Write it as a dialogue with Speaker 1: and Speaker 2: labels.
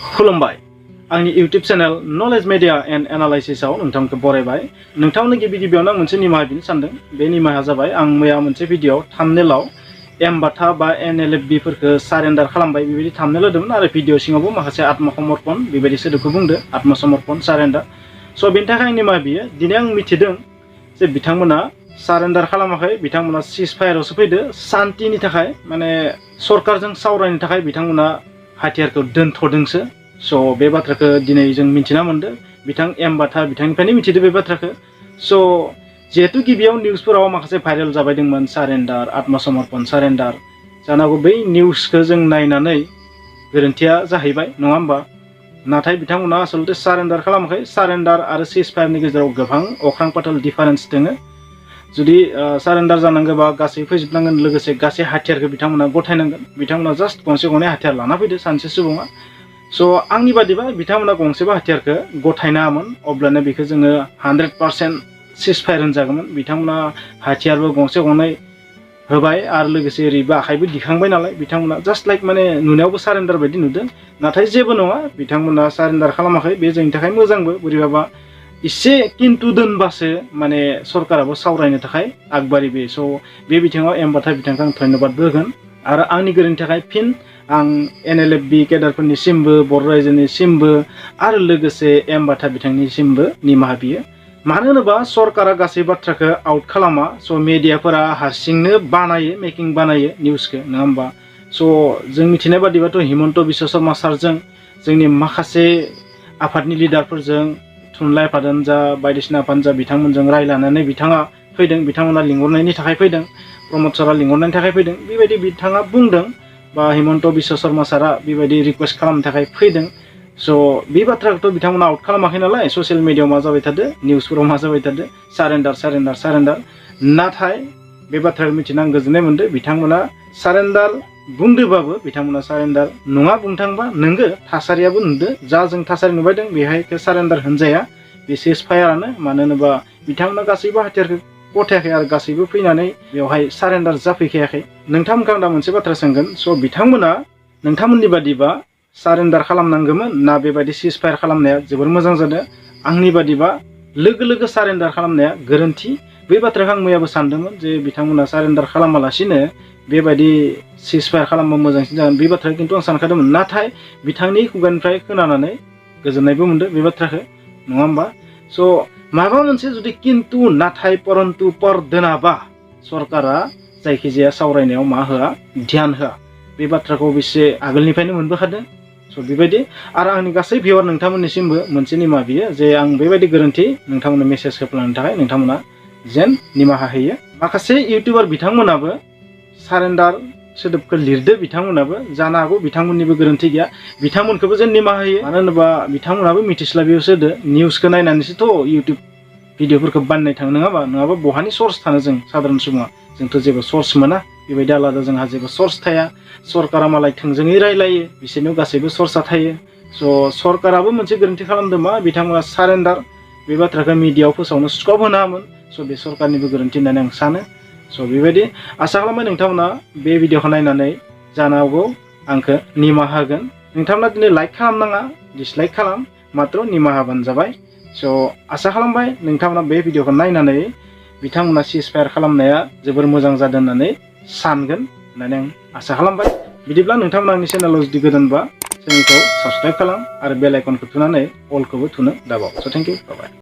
Speaker 1: खुलुमबाय आंनि YouTube channel knowledge media and analysis आव नोंथांखौ बरायबाय नोंथांनो गिबियावनो मोनसे निमाहा बिनो सानदों बे निमाहा जाबाय आं मैया मोनसे भिडिअ थाम्बनेलाव बाथा बा NLFB फोरखौ सारेन्डार खालामबाय बेबायदि थाम्बनेल होदोंमोन आरो भिडिअ सिङावबो माखासे आत्मसमर्पण बेबायदि सोदोबखौ बुंदो आत्मसमर्पण सारेन्डार स' बेनि थाखाय आं निमाहा बियो दिनै आं मिथिदों जे बिथांमोना सारेन्डार खालामाखै बिथांमोना सिजफायारावसो फैदो शान्तिनि थाखाय माने सरकारजों सावरायनो थाखाय बिथांमोना हाथियारखौ दोनथ'दोंसो स' बे बाथ्राखौ दिनै जों मिथिना मोनदों बिथां बाथा बिथांनिफ्रायनो मिथिदों बे बाथ्राखौ स' जिहेतु गिबियाव निउसफोराव माखासे भाइरेल जाबायदोंमोन सारेन्डार आत्मसमर्पण सारेन्डार जानो हागौ बै निउसखौ जों नायनानै गोरोन्थिया जाहैबाय नङा होमबा नाथाय बिथांमोना आसलते सारेन्डार खालामाखै सारेन्डार आरो सिजफायारनि गेजेराव गोबां अख्रां पाताल डिफारेन्स दोङो जुदि सारेन्डार जानांगौबा गासै फैजोबनांगोन लोगोसे गासै हाथियारखौ बिथांमोना गथायनांगोन बिथांमोना जास्ट गंसे गंनै हाथियार लाना फैदो सानसे सुबुङा स' आंनि बादिबा बिथांमोना गंसेबो हाथियारखौ गथायनाङामोन अब्लानो बेखौ जोङो 100% सिजफायार होनजागौमोन बिथांमोना हाथियारबो गंसे गंनै होबाय आरो लोगोसे ओरैबो आखाइबो दिखांबाय नालाय बिथांमोना जास्ट लाइक माने नुनायावबो सारेन्डार बायदि नुदों नाथाय जेबो नङा बिथांमोना सारेन्डार खालामाखै बे जोंनि थाखाय मोजांबो बोरैबाबा इसे किन्तु दोनबासो माने सरकाराबो सावरायनो थाखाय आगबारिबो स' बे बिथिङाव बाथा बिथांखौ आं धन्यबादबो होगोन आरो आंनि गोरोन्थिनि थाखाय फिन आं NLFB केडारफोरनिसिमबो बर' रायजोनिसिमबो आरो लोगोसे बाथा बिथांनिसिमबो निमाहा बियो मानो होनोबा सरकारा गासै बाथ्राखौ आउट खालामा स' मेडियाफोरा हारसिंनो बानायो मेकिं बानायो निउसखौ नङा होमबा स' जों मिथिनाय बादिबाथ' हिमन्त बिश्व शर्मा सारजों जोंनि माखासे आफादनि लिडारफोरजों थुनलाइ आफादानो जा बायदिसिना आफादानो जा बिथांमोनजों रायलायनानै बिथाङा फैदों बिथांमोना लिंहरनायनि थाखाय फैदों प्रमद सारा लिंहरनायनि थाखाय फैदों बेबायदि बिथाङा बुंदों बा हिमन्त बिश्व शर्मा सारा बेबायदि रिक्वेस्ट खालामनो थाखाय फैदों स' बे बाथ्राखौथ' बिथांमोना आउट खालामाखै नालाय ससियेल मिडियायाव मा जाबाय थादो निउसफोराव मा जाबाय थादो सारेन्डार सारेन्डार सारेन्डार नाथाय बे बाथ्राखौ मिथिना आं गोजोननाय मोनदों बिथांमोना सारेन्डार बुंदोंबाबो बिथांमोना सारेन्डार नङा बुंनो थाङोबा नोंगो थासारियाबो नुदो जा जों थासारि नुबायदों बेहाय सारेन्डार होनजाया बे सिजफायारानो मानो होनोबा बिथांमोना गासैबो हाथियारखौ गथायाखै आरो गासैबो फैनानै बेवहाय सारेन्डार जाफैखायाखै नोंथांमोनखौ आं दा मोनसे बाथ्रा सोंगोन स' बिथांमोना नोंथांमोननि बादिबा सारेन्डार खालामनांगौमोन ना बेबायदि सिजफायार खालामनाया जोबोर मोजां जादों आंनि बादिबा लोगो लोगो सारेन्डार खालामनाया गोरोन्थि बे बाथ्राखौ आं मैयाबो सानदोंमोन जे बिथांमोना सारेन्डार खालामालासिनो बेबायदि सिजफायार खालामबा मोजांसिन जागोन बे बाथ्राखौ खिन्थु आं सानखादोंमोन नाथाय बिथांनि खुगानिफ्राय खोनानानै गोजोननायबो मोनदों बे बाथ्राखौ नङा होमबा स' माबा मोनसे जुदि किन्तु नाथाय परन्तु पर दोनाबा सरकारा जायखिजाया सावरायनायाव मा होआ ध्यान होआ बे बाथ्राखौ अबयसे आगोलनिफ्रायनो मोनबोखादों स' बेबायदि आरो आंनि गासै भिउआर नोंथांमोननिसिमबो मोनसे निमाहा बियो जे आं बेबायदि गोरोन्थि नोंथांमोननो मेसेज होफ्लांनो थाखाय नोंथांमोना जेन निमाहा होयो माखासे इउटिउबार बिथांमोनाबो सारेन्डार सोदोबखौ लिरदो बिथांमोनाबो जानो हागौ बिथांमोननिबो गोरोन्थि गैया बिथांमोनखौबो जेन निमाहा होयो मानो होनोबा बिथांमोनाबो मिथिस्लाबियावसो होदो निउसखौ नायनानैसोथ' इउटिउब भिडिअफोरखौ बानायनाय थाङो नङाबा बहानि सर्स थानो जों साधारन सुबुङा जोंथ' जेबो सर्स मोना बेबायदि आलादा जोंहा जेबो सर्स थाया सरकारा मालाय थोंजोङै रायलायो बिसोरनियाव गासैबो सर्सआ थायो स' सरकाराबो मोनसे गोरोन्थि खालामदों मा बिथांमोना सारेन्डार बे बाथ्राखौ मिडियायाव फोसावनो स्कप होनाङामोन स' बे सरकारनिबो गोरोन्थि होननानै आं सानो स' बेबायदि आसा खालामबाय नोंथांमोना बे भिडिअखौ नायनानै जानो हागौ आंखौ निमाहा होगोन नोंथांमोना दिनै लाइक खालामनाङा डिसलाइक खालाम मात्र निमाहा होबानो जाबाय स' आसा खालामबाय नोंथांमोना बे भिडिअखौ नायनानै बिथांमोना सिजफायार खालामनाया जोबोर मोजां जादों होननानै सानगोन होननानै आं आसा खालामबाय बिदिब्ला नोंथांमोना आंनि चेनेलाव जुदि गोदानबा चेनेलखौ साबस्क्राइब खालाम आरो बेल आइकनखौ थुनानै अलखौबो थुनो दाबाव स' थेंक इउ बाय